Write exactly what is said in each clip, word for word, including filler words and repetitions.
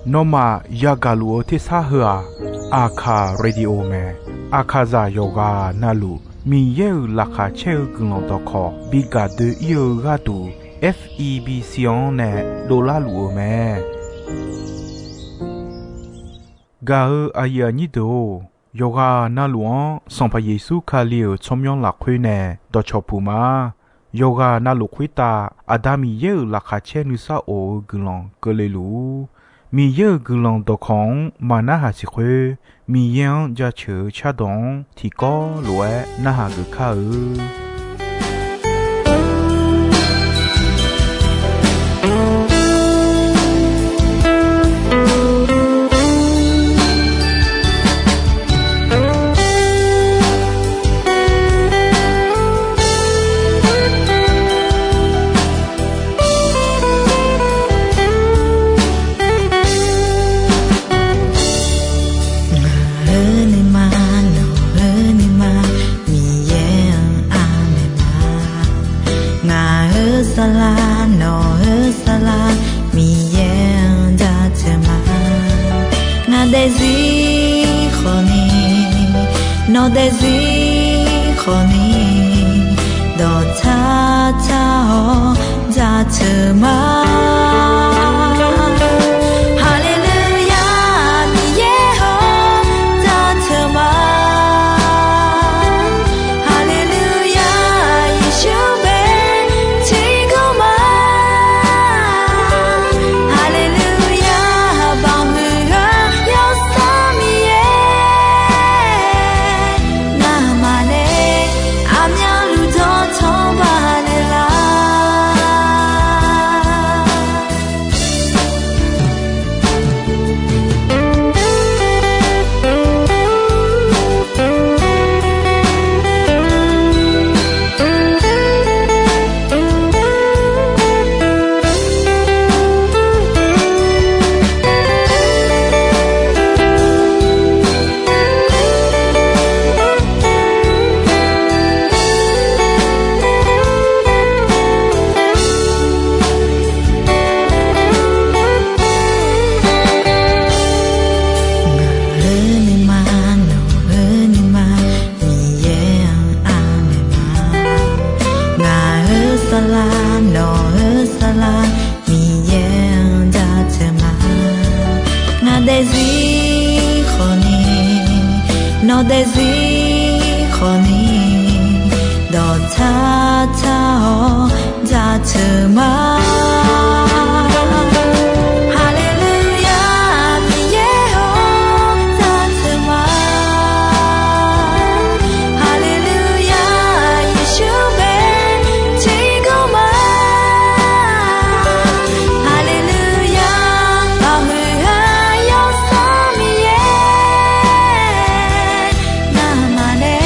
Nawmaf yagaq luf-eu tersar heu-aq, Aqkaq Radio mae. Aqkaqzaq yawqghaq navluf Miqyaer-euq laqkhaq caer-eu guiqlanq dawqkawq bi gaq doe-ir-eu gharduq, F E B C-anr nae dovlar luf-eu mae. Gaq-eu aqyuif aqnyir deuq-or, yawqghaq navluf-anr Sanqpaq Yeqsur Kali-euq tsawrmyanr lafkhoer nae dawqcawq puq ma. Yawqghaq navluf khoertav Aqda Miqyaer-euq laqkhaq caer nuisar of-eu guiqlanq keuvle luf-ur. Miqyaer-euq guiqlanq dawqkawq-anr maq narhaq siq khoer, Miqyaer-anr jaceuq-eu cardawq-anr tiqkawv lof-aer narhaq geuf kar-eu. Ngaq-euq nuima, nawq-eu nuima, Miqyaer-anr aqmeq ma. Ngaq-euq saflar, nawq-eu saflar, Miqyaer-anr jaceuq ma. Ngaq daefzir khawfni, nawq daefzir khawfni, dawqtsar tsar-awr jaceuq ma. Haleluya, Miqyaer-or, jaceuq ma. Haleluya, Yeqsur bae tiqkawv ma. Haleluya, baoq muiq-eu Yawsanr Miqyaer, ngamaf nae aqmyanluf dawqtawq baqnaeq lar. Ngaq-euq nuima, nawq-eu nuima, Miqyaer-anr aqmeq ma. Ngaq-euq saflar, nawq-eu saflar, Miqyaer-anr jaceuq ma. Ngaq daefzir khawfni, nawq daefzir khawfni, dawqtsar tsar-awr jaceuq ma. Haleluya, Miqyaer-or, jaceuq ma. Haleluya, Yeqsur bae tiqkawv ma. Haleluya, baoq muiq-eu Yawsanr Miqyaer, ngamaf nae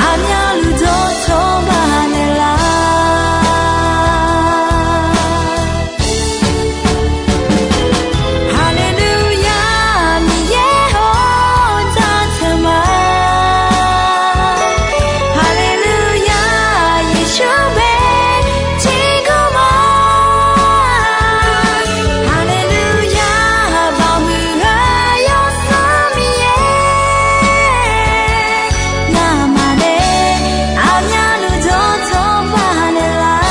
aqmyanluf dawqtawq baqnaeq lar. Haleluya, Miqyaer-or, jaceuq ma. Haleluya, Yeqsur bae tiqkawv ma. Haleluya, baoq muiq-eu Yawsanr Miqyaer, ngamaf nae aqmyanluf dawqtawq baqnaeq lar.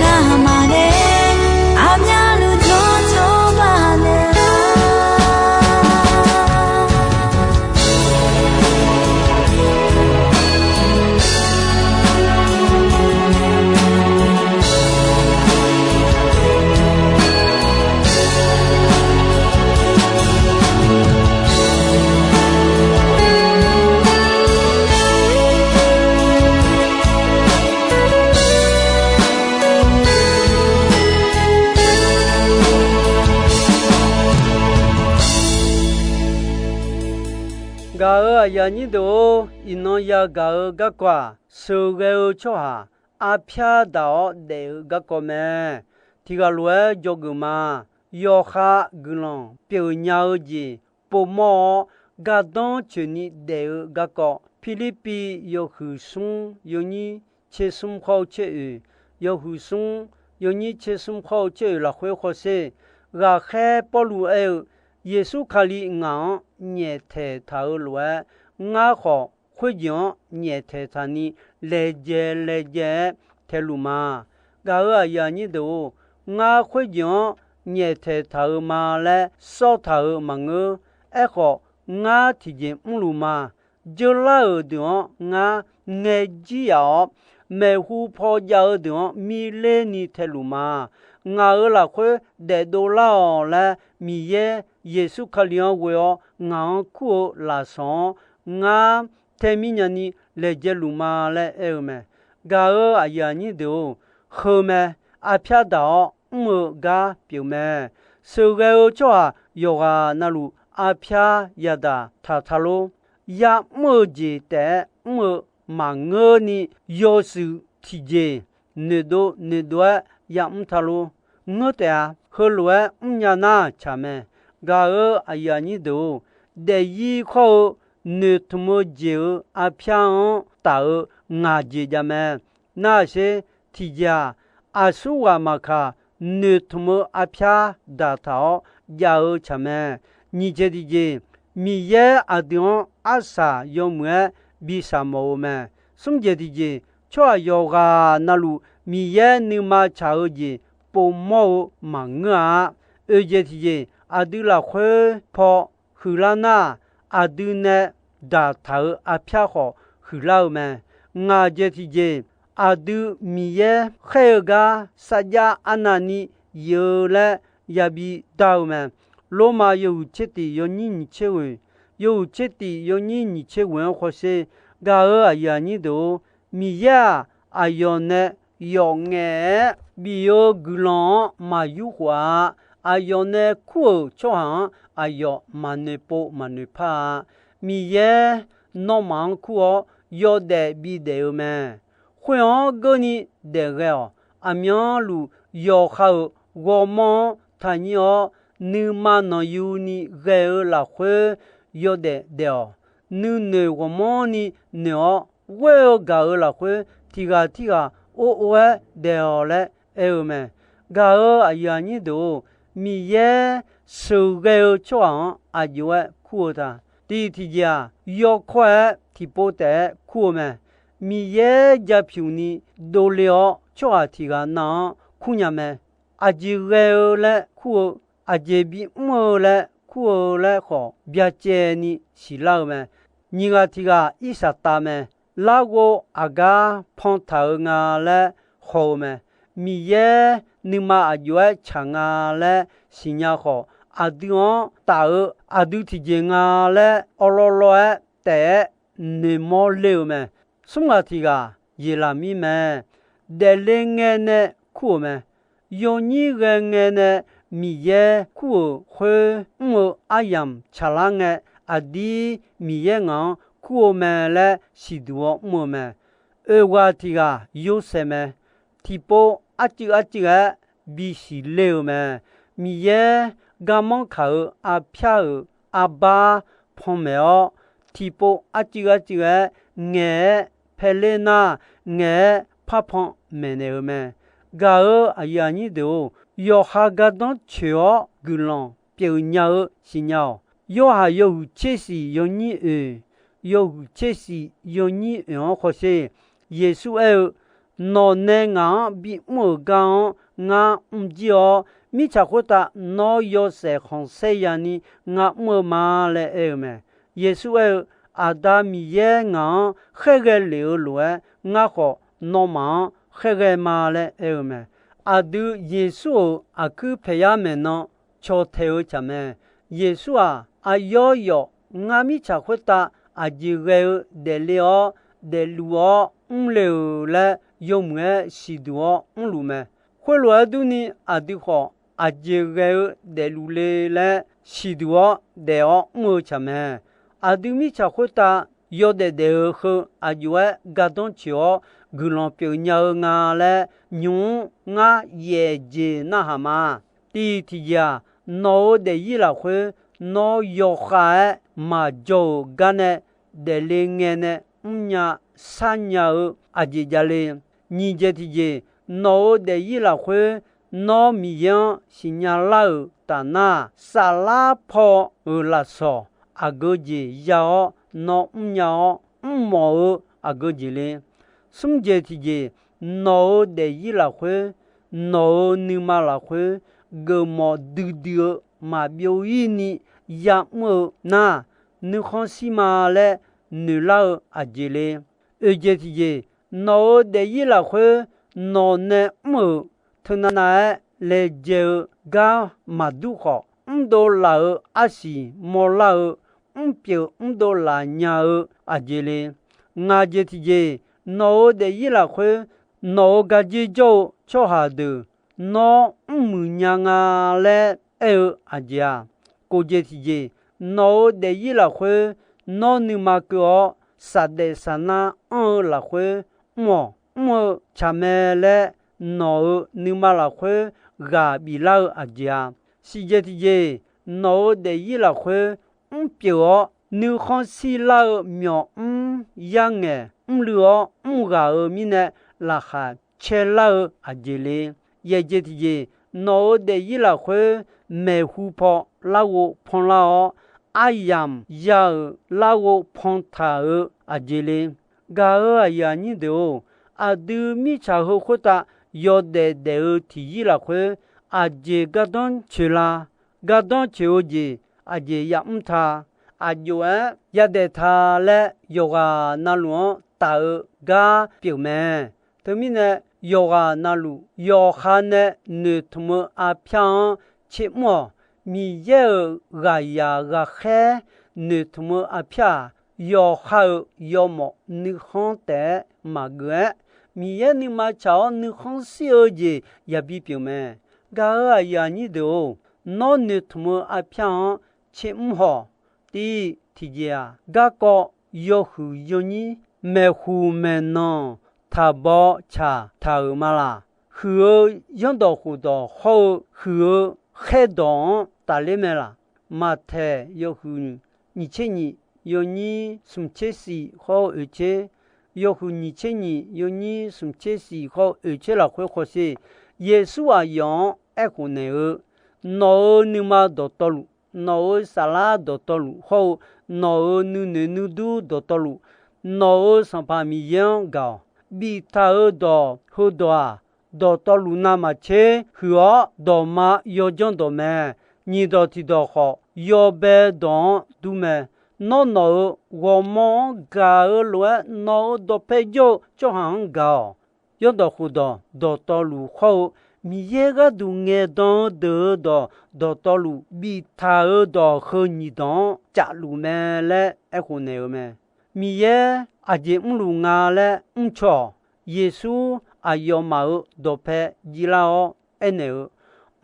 Ngamaf nae aqmyanluf dawqtawq baqnaeq lar. Gaq-euq aqyuif aqnyir deuq-or, iqnan yagaq-eu garkawv-aq, sheuqghae-eu tsawrhaq arpyar daq-awr daef-eu garkawv mae. Tiq ghaq lof-aer dzawgeuf ma. Yawqha guiqlanq pyeuf nya-eu jeq povmawr-awr, gardanr coeqni daef-eu garkawv, Pirlirpiv yawhuiq smr yawnyir tser smr khawr-eu tser oeq, yawhuiq smr yawnyir tser smr khawr-eu caer-oeq lafkhoer hawsher. Ghaqkhaer Pawrluv aer-eu, Yeqsur Kali ngaq-anr nyaeftaeq taq-euq lof-aer, ngar khawf khoerjeq-anr nyaeftaeq taq ni laejae laejae-aer taeluf ma. Gaq-euq aqyuif aqnyir deuq-or, ngar khoerjeq-anr nyaeftaeq taq-euq ma laer sawrtaq-euq maqngeur. Aerkhawf, ngar tiqjeq mrluf ma. Dzeurlar-euq deuq-anr ngar ngaejir yaf-awr, maeqhu paw jav-eu deuq-anr mirler ni taeluf ma. Ngaq-euq lafkhoer daefdov lar-awq laer, Miqyaer Yeqsur Kali-anr ghoe-awr ngaq-anr kur-eu lafsawq-anr, ngar tae mirnya ni laejae luf ma laer aer-eu mae. Gaq-euq aqyuif aqnyir deuq-or, heu mae. Arpyar daq-awr mr-eu gar pyeuf mae. Sheuqghae-eu tsawrhaq yawqghaq navluf arpyar yadaq taq ta lor. Ya'mr-eu jeq taef-aer mr-eu maqngeurni, yawshuif tiqjeq noeqdov noeqdov-aer ya'mr ta lor. Ngeur taef-a. Heulof-aer mrnya nar tsaq mae. Gaq-euq aqyuif aqnyir deuq-or, daefzir khawr-eu noeqtmq-eu jeq-euq arpyar-anr taf-eu ngaq jeq jav mae. Nar-aq sher, tiqjeq-aq, aqsurghaq maqkaq, noeqtmq-eu arpyar daqtaq-awr jav-eu tsaq mae. Nyiq jeq tiqjeq, Miqyaer aqdui-anr arsaq yawmuiq-aer bi shaqmawf-eu mae. Smr jeq tiqjeq, tsawrhaq yawqghaq navluf Miqyaer nuima tsaq-eu jeq povmawr-eu maqngeur-a. Oeq jeq tiqjeq, aqdui lafkhoer paw huiqlar nar, aqdui nae daqtaq-euq arpyar khawf huiqlar-eu mae. Ngaq jeq tiqjeq, aqdui Miqyaer khaer-eu gar sarjax arnavni yif-eu laer yabi dar-eu mae. Lormav yawhuiq tser tiq yawnyir nyiq tser ghoeq, yawhuiq tser tiq yawnyir nyiq tser ghoeq-anr hawsher. Gaq-euq aqyuif aqnyir deuq-or, Miqyaer-aq, aqyawf nae yawf ngaef-aer bif-eu guiqlanq-anr maq yurkhof-a. Aqyawf nae kur-euq tsawrhaq-anr aqyawf maqnoeq pov maqnoeq par-a. Miqyaer nawmaf-anr kur-awr yawdaef bidaef-eu mae. Khoer-anr geurni daefghae-awq. Aqmyanluf yawqha-euq ghawrmawr-anr taqnyir-awr, nuima nanqyuni ghae-eu lafkhoer yawdaef daef-awq. Nuinoeq ghawqmanrni noeq-awr, ghoer-eu gaq-euq lafkhoer tiq ghaq tirghaq or or-aer daef-awq laer aer-eu mae. Gaq-euq aqyuif aqnyir deuq-or, Miqyaer sheuqghae-eu tsawrhaq-anr aqjox-aer kur-eu ta. Tiq tiqjeq-aq, yawkawr-aer tiqpov taef-aer kur-eu mae. Miqyaer japyuq ni dovle-awr tsawrhaq tiq ghaq nav-anr kurnya mae. Aqjeq ghae-eu laer kur-eu, aqjeq bimr-eu laer kur-eu laer khawf byacaevni siqlar-eu mae. Nyiq ghaq tiq ghaq irsaqtav mae. Larghov aqgar pantaq-eu nga laer haw-eu mae. Miqyaer nuima aqjox-aer tsaq nga laer siqnya khawf, aqdui-anr taf-eu aqdui tiqjeq nga laer awrlawrlawr-aer taef-aer noeqmawr ler-eu mae. Smr ghaq tiq ghaq Yeqlaqmir mae. Daefle ngae nae kur-euq mae. Yawnyir ghae ngae nae Miqyaer kur-euq khoer mr-eu aryamq tsaqlar ngae, aqdir Miqyaer ngaq-anr kur-eu mae laer siqduq-awr mr-eu mae. Oeq ghaq tiq ghaq Yorsaev mae. Tiqpov arcuiv arcuiv-aer bisiq ler-eu mae. Miqyaer garmanr kaq-euq arpyar-euq arbar panmaeq-awr, tiqpov arcuiv arcuiv-aer ngaeq-aer paeler nar, ngaeq-aer parpan maeqnaeq-eu mae. Gaq-euq aqyuif aqnyir deuq-or, yawqha gardanr coeq-awr guiqlanq pyeufnya-eu siqnya-awq. Yorhaq yawhuiq tser shif yawnyir oeq, yawhuiq tser shif yawnyir oeq-anr hawsher. Yeqsur aer-eu, Nawq nae ngaq-anr bimr-euq gar-anr ngar mrjir-awr, mirtsaq khoertav nawr yawshaef khanqsaer yani ngar mr-eu ma laer aer-eu mae. Yeqsur aer-eu, Aqda Miqyaer ngaq-anr khaerghae lef-eu lof-aer, ngar khawf nawmaf-anr khaerghae ma laer aer-eu mae. Aqdui Yeqsur-euq aqkuir paeqyar maeqnan caw tae-eu tsaq mae. Yeqsur-aq, aqyawf yawf ngar mirtsaq khoertav aqjeq ghae-eu daefle-awr, daefluf-awr mrle-euq laer yawmuiq-aer siqduq-awr mrluf mae. Khoerlof-aer durni, aqdui khawf aqjeq ghae-eu daefluf le laer siqduq-awr daef-awr mr-eu tsaq mae. Aqdui mirtsaq khoertav yawdaef daef-eu heu aqjox-aer gardanr coeq-awr guiqlanq pyeufnya-eu nga laer nymq-mr ngar yaef jeq narhaq ma. Tiq tiqjeq-aq, nawq-euq daefzir lafkhoer nawr yawkhav-aer maqjawr-euq gar nae daefle ngae nae mrnya sharnya-eu aqjeq javle. Nyiq jeq tiqjeq, Nawq-euq daefzir lafkhoer nawr Miqyaer-anr siqnya lar-euq tafnar, saflar paw-euq lafsawq aqgeu jeq ya-awr nawr mrnya-awr, mrmawf-eu aqgeu jeq le. Smr jeq tiqjeq, nawq-euq daefzir lafkhoer, nawq-euq nuima lafkhoer, geufmawf duidui-eu maqbyov-ir ni ya'mr-eu nar, nuikhanr shir ma laer noeqlar-eu aqjeq le. Oeq jeq tiqjeq, nawq-euq daefzir lafkhoer nawq nae mr-euq teunav nav-aer laejae-eu gar maqdur khawf, mrdov laf-euq arsiq mawrlar-eu, mrpyeuf mrdov laf nya-eu aqjeq le. Ngaq jeq tiqjeq, nawq-euq daefzir lafkhoer nawq-euq garjer jawr-eu tsawrhaq deuq nawr mrmuiq nya nga laer aer-eu aqjeq-aq, kof jeq tiqjeq, nawq-euq daefzir lafkhoer nawr nuima keuv-awr, saqdaef saqnar anr-eu lafkhoer mr-awq. Mr-eu tsaq mae laer nawq-euq nuima lafkhoer ghaq biflar-eu aqjeq-aq, siq jeq tiqjeq, nawq-euq daefzir lafkhoer mrpyeuf-awr nuikhanr shirlar-eu myawq mr yarngaeq mrluiv-awr mrghaq-euq mirnae laqkhaq caelar-eu aqjeq le. Yaeq jeq tiqjeq, nawq-euq daefzir lafkhoer maeqhu paw larghov panlar-awr, aryamq ya-euq larghov pantaq-euq aqjeq le. Gaq-euq aqyuif aqnyir deuq-or, aqdui mirtsaq heu khoertav yawdaef daef-eu tiqzir lafkhoer, aqjeq gardanr coeq la? Gardanr coeq-eu jeq aqjeq yamr ta? Aqjox-aer yadaef ta laer yawqghaq navluf-anr taf-eu gar pyeuf mae. Teumirnae, yawqghaq navluf yawqha nae noeqtmq-eu arpyar-anr tsermr-awq. Miqyaer-euq ghaqzaq ghaqkhaer noeqtmq-eu arpyar-aq, yawqha-euq yawmawf nuikhanr taef-aer maqgeuf-aer, Miqyaer nuima tsaq-awr nuikhanr shir-eu jeq yabi pyeuf mae. Gaq-euq aqyuif aqnyir deuq-or, nawr noeqtmq-eu arpyar-anr tsermr haw. Tiv tiqjeq-aq, garkawv yawhuiq yawnyir maeqhuq maeqnan taqbaw tsaq taq-euq ma laq. Huiq-eu zanrdawq khofdawq hawr-eu huiq-eu khaerdawq-anr tafler mae laq. Maqtaeq yawhuiq nyiq tser nyiq yawnyir smq tser shif hawr-eu oeq tser, yawhuiq nyiq tser nyiq yawnyir smq tser shif hawr-eu oeq tser lafkhoer khawshe, Yeqsur aqyawf-anr aerkhof naeq-eu, nawq-euq nuima dawqtawvluf, nawq-euq saflar dawqtawvluf hawr-eu nawq-euq nuinoeq nuidur dawqtawvluf, nawq-euq Sanqpaq Miqyaer-anr gaq-awq. Biftaq-euq dawq heudawq-aq, dawqtawvluf navmaqtser huiq-awr dawqma yawjanr dawq mae. Nyiq dawq tiq dawq khawf, yawbae dawq-anr dur mae. Nawr nawq-euq ghawrmawr-anr gaq-eu lof-aer, nawq-euq dawqpae jawr-eu tsawrhaq-anr gaq-awq. Zanrdawq khofdawq dawqtawvluf hawr-eu, Miqyaer gharduq ngaeqdan-eu deuq-eu dawq dawqtawvluf biftaq-euq dawq heu nyiq dawq-anr cafluf mae laer aerkhof naeq-eu mae. Miqyaer aqjeq mrluf nga laer mrcaw-awq. Yeqsur aqyawfmaf-euq dawqpae jir lar-awr aernaeq-eu,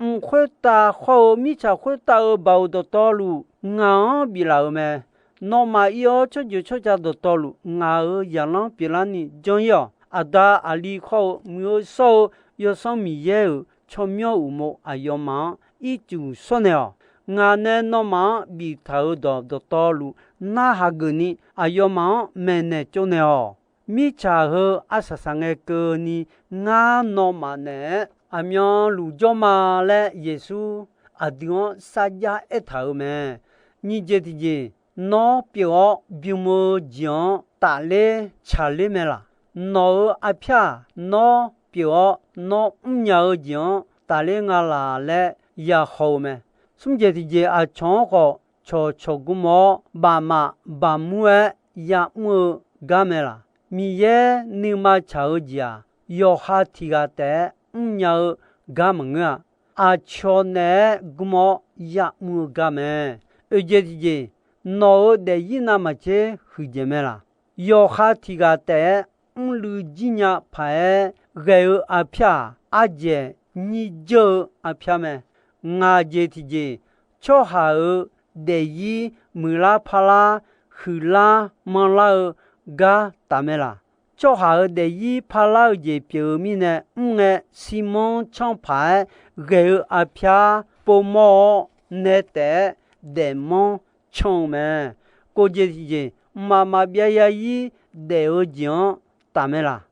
Mq khoertav hawr-eu mirtsaq khoertav-euq baoq dawqtawvluf ngaq-anr biflaf-euq mae. Nawmaf ir-awr tsawrjeuq tsawrca dawqtawvluf ngaq-euq zaqlanr pyeuflarni janr-ir-awq. Aqda aqli hawr-eu muiq-eu shawr-eu Yawsanr Miqyaer-euq tsawrmyanr uqmov aqyawfmaf-anr ircuf shawrnaeq-awq. Ngaq nae nawmaf-anr biftaq-euq dawq dawqtawvluf narhaq geufni aqyawfmaf-anr maeqnaeq tsovnaeq-awq. Mirtsaq heu arsaq saq ngae keuvni ngar nawmaf naeq-aer aqmyanluf jawr ma laer Yeqsur aqdui-anr sarjax aertaq-euq mae. Nyiq jeq tiqjeq, nawr pyeuf-awr bym-eu jeq-anr tafler tsaqler mae laq? Nawq-euq arpyar-aq, nawr pyeuf-awr nawr mrnya-eu jeq-anr tafler nga laq laer yahaw-eu mae. Smr jeq tiqjeq, aqcawq-anr khawf cawqcawq gmr-awr bafmaf bafmur-aer ya'mr-eu gar mae laq? Miqyaer nuima tsaq-eu jeq-aq, yawqha tiq ghaq taef-aer mrnya-eu gar maqngeur-a. Aqcawq naeq-aer gmr-awr ya'mr-eu gar mae. Oeq jeq tiqjeq, nawq-euq daefzir navmaqtser huiqdzaeq mae laq? Yawqha tiq ghaq taef-aer mrluiv jir nya paq-aer ghae-eu arpyar-aq, ardzaeq nyir dzeur-eu arpyar mae. Ngaq jeq tiqjeq, tsawrhaq-euq daefzir muiqlar parlar huiqlar manrlar-eu gar taf mae laq? Tsawrhaq-euq daefzir parlar-eu jeq pyeuf-eu mirnae mr ngae, shirmanr canr paq-aer ghae-eu arpyar povmawr-awr nae taef-aer daefmanr canr-eu mae. Kov jeq tiqjeq, mqmaq maqbyav zarzir daef-eu jeq-anr taf mae laq?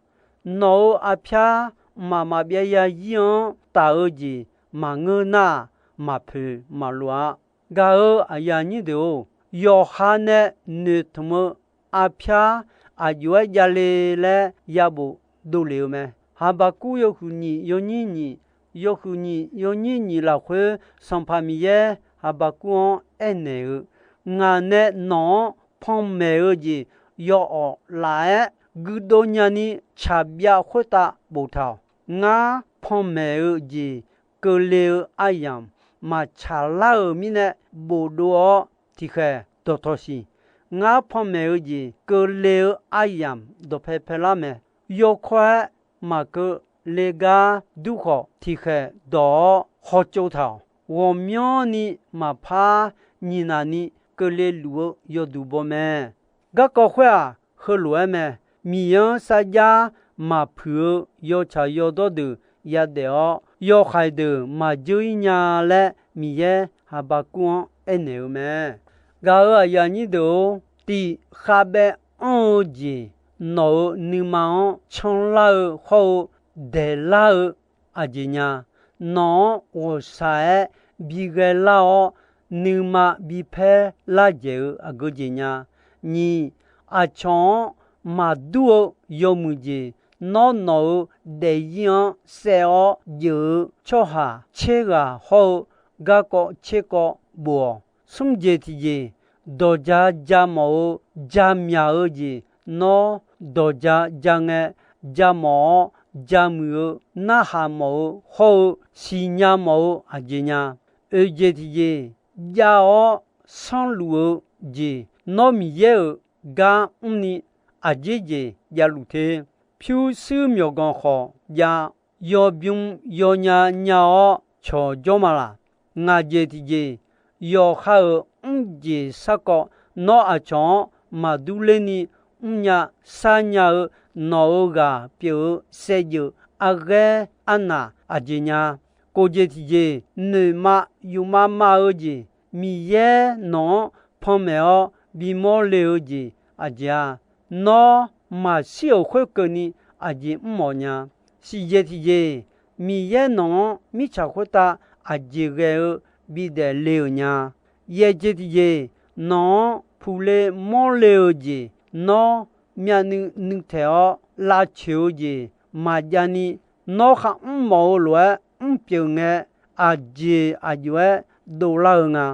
Nawq-euq arpyar mqmaq maqbyav zarzir-anr taf-eu jeq maqngeur nar-aq, maqpoeq maqlof-a. Gaq-euq aqyuif aqnyir deuq-or, yawqha nae noeqtmq-eu arpyar aqjox-aer javle laer yabof dovlef-eu mae. Haqbaqkuv yawhuiq nyiq yawnyir nyiq, yawhuiq nyiq yawnyir nyiq lafkhoer Sanqpaq Miqyaer Haqbaqkuv-anr aernaeq-eu, Ngaq nae nawq-anr panmaeq-eu jeq yawawq laf-aer guirdov nyani tsaqbyav khoertav boftaq-awq. Ngar panmaeq-eu jeq keuvle-eu aryamq maqtsaq lar-euq mirnae bofdov-awr tiqkhaeq dawqtawq siq. Ngar panmaeq-eu jeq keuvle-eu aryamq dawqpae paelar mae. Yawkawr-aer maqkeuv le gar dur khawf, tiqkhaeq dawq-awr hawtsov taq-awq. Ghawqmyanrni maqpar nyiqnaq ni keuvle luf-eu yawduq baw mae. Garkawv khoer-aq, heulof-aer mae. Miqyaer-anr sarjax maqpuiq-eu yawtsaq yawdawr deuq yadaef-awr, yawhaiq deuq maqjeur-ir nya laer Miqyaer Haqbaqkuv-anr aernaeq-eu mae. Gaq-euq aqyuif aqnyir deuq-or, tiq khavbaev anr-eu jeq nawq-euq nuima-anr canlar-eu hawr-eu daeqlar-eu aqjeq nya. Nawq-anr ghawqshaq-aer bi ghaelar-awr, nuima bi paer lar dzaeq-eu aqgeu jeq nya. Nyiq, aqcawq-anr maqdur-eu yawmuiq jeq, nawr nawq-euq daefzir-anr saev-awr jeuq-eu tsawrhaq tser ghaq hawr-eu garkawv tserkawv bof-awq. Smr jeq tiqjeq, dawqja ja mawf-eu ja myaq-eu jeq, nawr dawqja ja ngae, ja mawf-awr ja muiq-eu narhaq mawf-eu hawr-eu siqnya mawf-eu aqjeq nya. Oeq jeq tiqjeq, jav-awr sanrluf-eu jeq, nawr Miqyaer-euq gar mrni aqjeq jeq javluf te. Pyurshuir myawqganq khawf jav, yawbym yawnya nya-awr cawqjawr ma laq. Ngaq jeq tiqjeq, yawqha-euq mrjeq sarkawv nawr aqcawq-anr maqdur lerni mrnya sharnya-eu nawq-euq ghaq pyeuf-eu saevdzeuf arghaer arnaq aqjeq nya. Kof jeq tiqjeq, noeqma yufma ma-eu jeq, Miqyaer nawq-anr panmaeq-awr bimawr le-eu jeq aqjeq-a. Nawr maqshir-euq khoerkeuvni aqjeq mr mawf nya. Siqjeq tiqjeq, Miqyaer nawq-anr mirtsaq khoertav aqjeq ghae-eu bidaef le-euq nya. Yaeqjeq tiqjeq, nawq-anr puqle mawrle-eu jeq, nawr myavnuiv nuitaeq-awr lavcoeq-eu jeq maqjav ni, nawr kharmr mawf-eu lof-aer mrpyeuf ngae, aqjeq aqjox-aer dovlar-eu nga.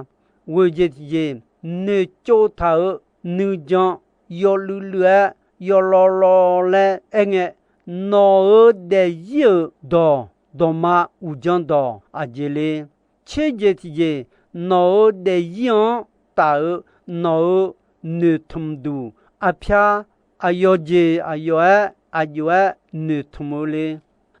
Ghoeq jeq tiqjeq, noeqtsov taq-euq nuijan yawluiv luiv-aer yawlawv lawv laer aerngae, nawq-euq daefzir-euq dawq, dawqma uqdzan dawq aqjeq le. Tser jeq tiqjeq, nawq-euq daefzir-anr taf-eu nawq-euq noeqtmqduq arpyar, aqyawf jeq aqyawf-aer aqjox-aer noeqtmq-eu le.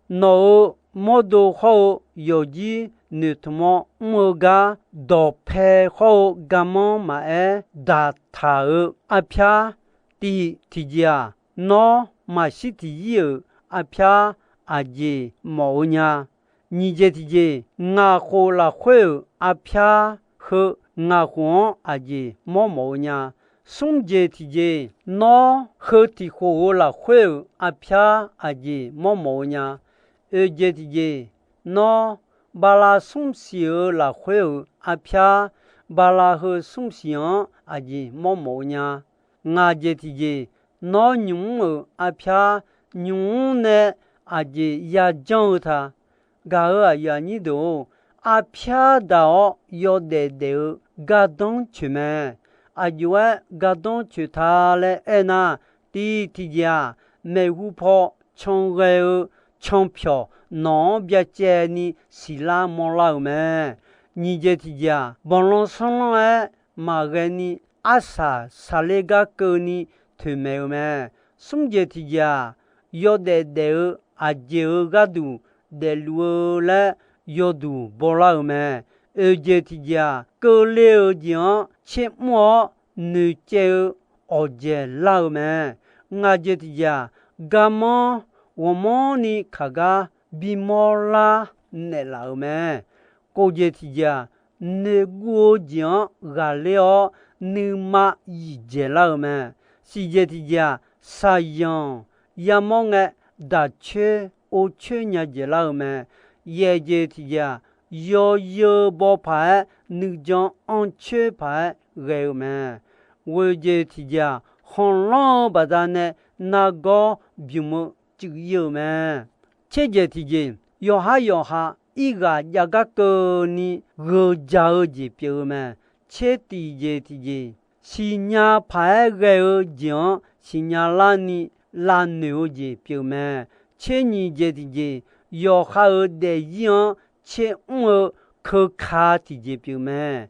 Nawq-euq mawrdo hawr-eu yawqjir noeqtmq-awr mr-eu gar, dawqpae hawr-eu garmanr maqaer daqtaq-euq arpyar, tiq tiqjeq-aq, nawr maqshir tiqzir-euq arpyar aqjeq mawf-eu nya. Nyiq jeq tiqjeq, ngaq khof lafkhoer-euq arpyar heu ngaq khof-anr aqjeq mawr mawf-eu nya. Smr jeq tiqjeq, nawr heu tiq khof-euq lafkhoer-euq arpyar aqjeq mawr mawf-eu nya. Oeq jeq tiqjeq, nawr bala smr siq-euq lafkhoer-euq arpyar, bala heu smr siq-anr aqjeq mawr mawf-eu nya. Ngaq jeq tiqjeq, nawr nymq mr-euq arpyar, nymq mr nae aqjeq yajanr-eu ta. Gaq-euq aqyuif aqnyir deuq-or, arpyar daq-awr yawdaef daef-eu gardanr coeq mae. Aqjox-aer gardanr coeq ta laer aernar, tiq tiqjeq-aq, maeqhu paw can ghae-eu canpyawq nawq-anr byacaevni siqlar mawrlar-euq mae. Nyiq jeq tiqjeq-aq, banqlan sanrlanr-aer maqghae ni, arsaq saqler gar keuvni toeqmaeq-eu mae. Smr jeq tiqjeq-aq, yawdaef daef-eu aqjeq-euq gharduq daefluf-eu laer yawduq bawlar-euq mae. Oeq jeq tiqjeq-aq, keuvle-euq jeq-anr tsermr-awr noeqcaev-eu awqdzaeq lar-eu mae. Ngaq jeq tiqjeq-aq, garmanr ghawqmanrni kaq gar bimawr lar naeqlaf-euq mae. Kof jeq tiqjeq-aq, noeqguv-eu jeq-anr ghaqler-awr nuima zifdzaeq lar-euq mae. Siqjeq tiqjeq-aq, saqyanq yamawr ngae, daqcoer or coer nya dzaeqlar-eu mae. Yaeq jeq tiqjeq-aq, yawzeu baw paq-aer nuijan anr coer paq-aer ghae-eu mae. Ghoeq jeq tiqjeq-aq, khanqlanr-eu baqdanae nargawr bymq-eu cuiv ir-eu mae. Tser jeq tiqjeq, yawqhar yawqha irghaq jav gar keuvni gheuq jaq-eu jeq pyeuf-eu mae. Tser tiqjeq tiqjeq, siqnya paq-aer ghae-eu jeq-anr siqnya larni lavnoeq-eu jeq pyeuf mae. Tser nyiq jeq tiqjeq, yawqha-euq daefzir-anr tser mr-eu keuka tiqjeq pyeuf mae.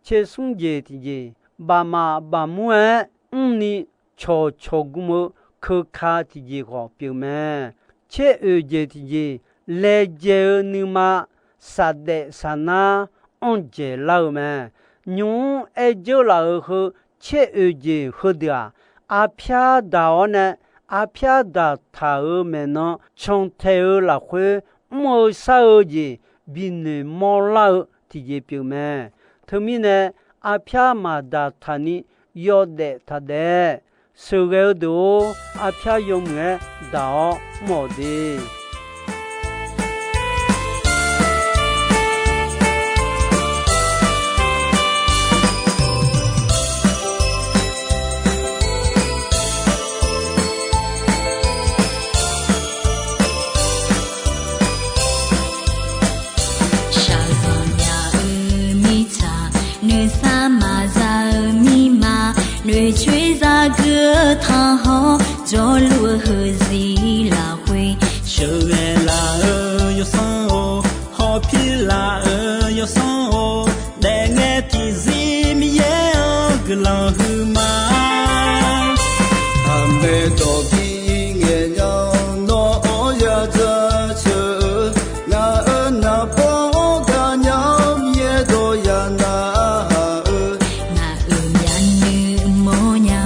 Tser smr jeq tiqjeq, baqmaf baqmur-aer mrni cawqcawq gm-eu keuka tiqjeq khawf pyeuf mae. Tser oeq jeq tiqjeq, laejae-eu nuima safdaef safnar anr dzaeqlar-eu mae. Nymq-mr aer dzeur laf-euq heu tser oeq jeq heudeuq-aq, arpyar daq-awr nae arpyar daqtaq-euq maeqnan cantae-eu lafkhoer mr-eu shar-eu jeq binoeq mawrlar-eu tiqjeq pyeuf mae. Teumirnae arpyar maqdaqtaq ni yawdaef taqdaef. Sheuqghae-eu deuq-or, arpyar yawmuiq-aer daq-awr mr-awq de. Shaqzanq nya-eu mirtsaq, noeqshaq maqza-eu mirma, noeqcoer zaqguir-eu tanqhawr, jawrluf-eu heuzir lafkhoer sheuqghae laf-eu yawsanr-or, hawpir laf-eu yawsanr-or, daefngae tiqzir Miqyaer-anr guiqlanq huiqma. Aqmeq dawq bi ngaeq nya, nawr-anr yadzaq ceuq-eu, ngaq-euq naqbawr-anr gaqnya-awr Miqyaer dawq yanav-eu, ngaq-euq myavnuiv mawrnya,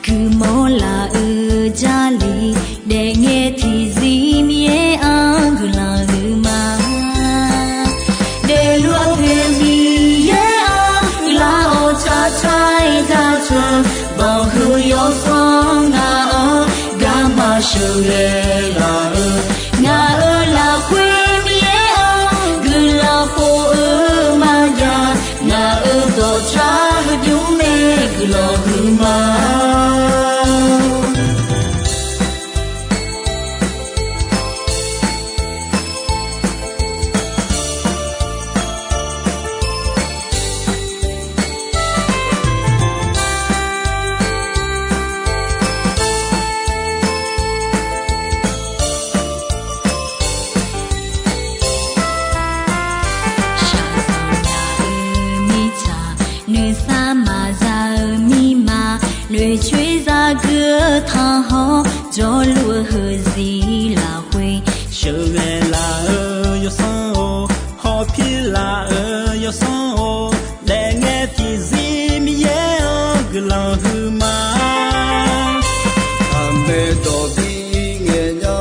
guiqmawr laf-eu Jarlif, daefngae tiqzir Miqyaer-anr guiqlanq huiqma. Daefluf-eu Miqyaer-anr guiqlanq-awr, tsaqtsaq-aer jaceuq, banqhuiq yawsanr ngaq-anr garma sheuqghae laf-eu, ngaq-euq lafkhoer Miqyaer-anr guiqlanq khof-eu maqjav, ngaq-euq dawqtsaq heudymr mae guiqlanq huiqma. Shaqzanq nya-eu mirtsaq, noeqshaq maqza-eu mirma, noeqcoer zaqguir-eu tanqhawr, jawrluf-eu heuzir lafkhoer sheuqghae laf-eu yawsanr-or, hawpir laf-eu yawsanr-or, daefngae tiqzir Miqyaer-anr guiqlanq huiqma. Aqmeq dawq bi ngaeq nya,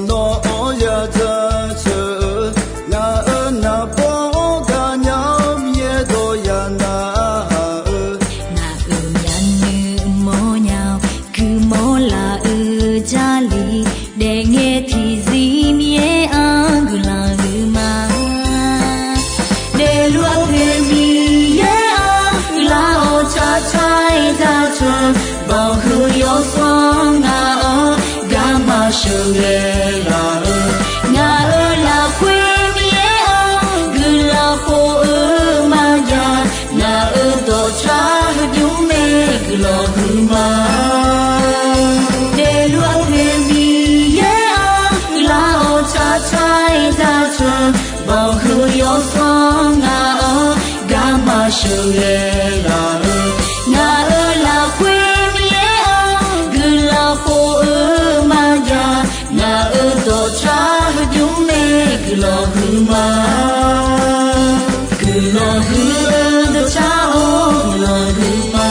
nawr-anr yadzaq ceuq-eu, ngaq-euq naqbawr-anr gaqnya-awr Miqyaer dawq yanav-eu, ngaq-euq myavnuiv mawrnya-awr guiqmawr laf-eu Jarlif, daefngae tiqzir Miqyaer-anr guiqlanq huiqma. Daefluf-eu Miqyaer-anr guiqlanq-awr, tsaqtsaq-aer jaceuq, banqhuiq yawsanr ngaq-anr garma sheuqghae laf-eu, ngaq-euq lafkhoer Miqyaer-anr guiqlanq khof-eu maqjav, ngaq-euq dawqtsaq heudymr mae guiqlanq huiqma. Daefluf-eu Miqyaer-anr guiqlanq-awr, tsaqtsaq-aer jaceuq, banqhuiq yawsanr ngaq-anr garma sheuqghae laf-eu, ngaq-euq lafkhoer Miqyaer-anr guiqlanq khof-eu maqjav, ngaq-euq dawqtsaq heudymr mae guiqlanq huiqma. Guiqlanq huiq-eu dawqtsaq-or, guiqlanq huiqma.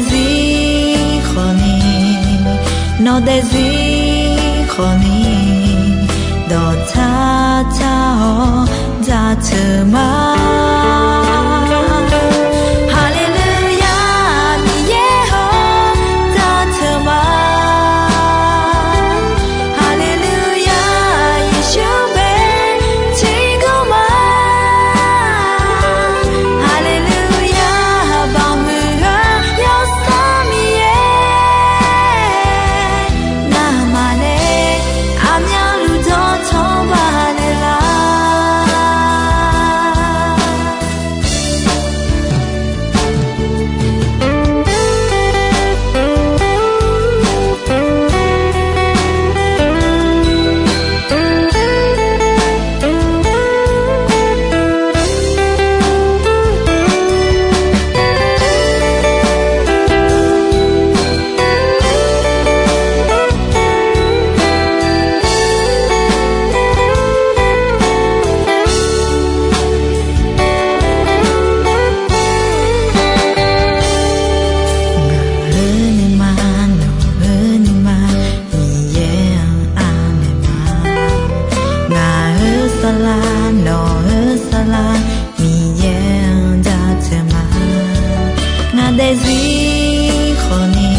zir khawfni, nawq daefzir khawfni, dawqtsar tsar-awr jaceuq ma. Haleluya, Miqyaer-awr jaceuq ma. Haleluya, Yeqsur bae tiqgawr ma. Haleluya, baoq muiq-eu Yawsanr Miqyaer, ngamaf nae aqmyanluf dawqtawv baqnaeq lar. Ngaq-euq nuima, nawq-euq nuima, Miqyaer-anr anaeq ma. Ngaq-euq saflar, nawq-euq saflar, Miqyaer-anr jaceuq ma. Ngaq daefzir khawfni,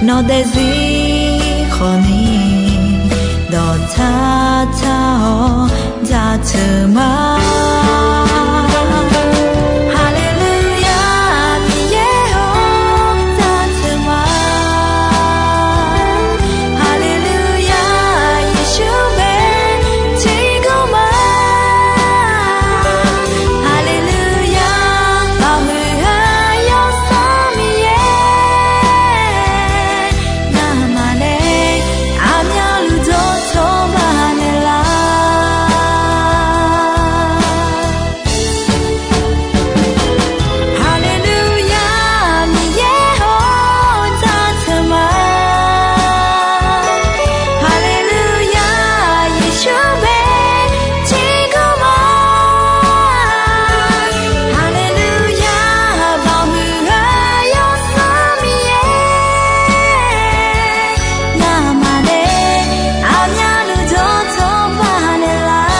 nawq daefzir khawfni, dawqtsar tsar-awr jaceuq ma. Haleluya, Miqyaer-awr jaceuq ma. Haleluya, Yeqsur bae tiqgawr ma. Haleluya, baoq muiq-eu Yawsanr Miqyaer, ngamaf nae aqmyanluf dawqtawv baqnaeq lar. Haleluya, Miqyaer-awr jaceuq ma. Haleluya, Yeqsur bae tiqgawr ma. Haleluya, baoq muiq-eu Yawsanr Miqyaer, ngamaf nae aqmyanluf dawqtawv baqnaeq lar.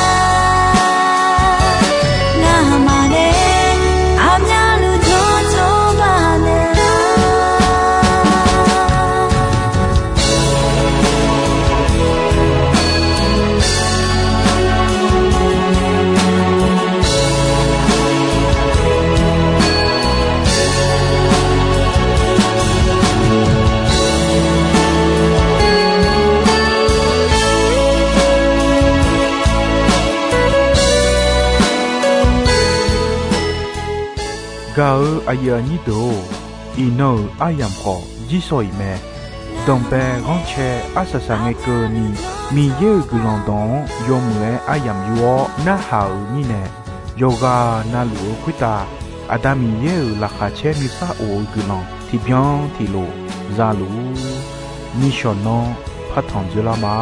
Ngamaf nae aqmyanluf dawqtawv baqnaeq lar. Gaq-eu aqyuif aqnyir deuq-or, iqnan-euq aryamq khawf jirshaw-iq mae. Danqbae ghanrcae arsaq saq ngae keuvni, Miqyaer-euq guiqlanq dawq-anr yawmuiq-aer aryamq yur-awr narhaq-euq mirnae, yawqghaq navluf-eu khoertav Aqda Miqyaer-euq laqkhaq caer nuisar of-eu guiqlanq tiqbyan tiqlof za luf-ur. Nishawq nanr partanq dzoerlar ma.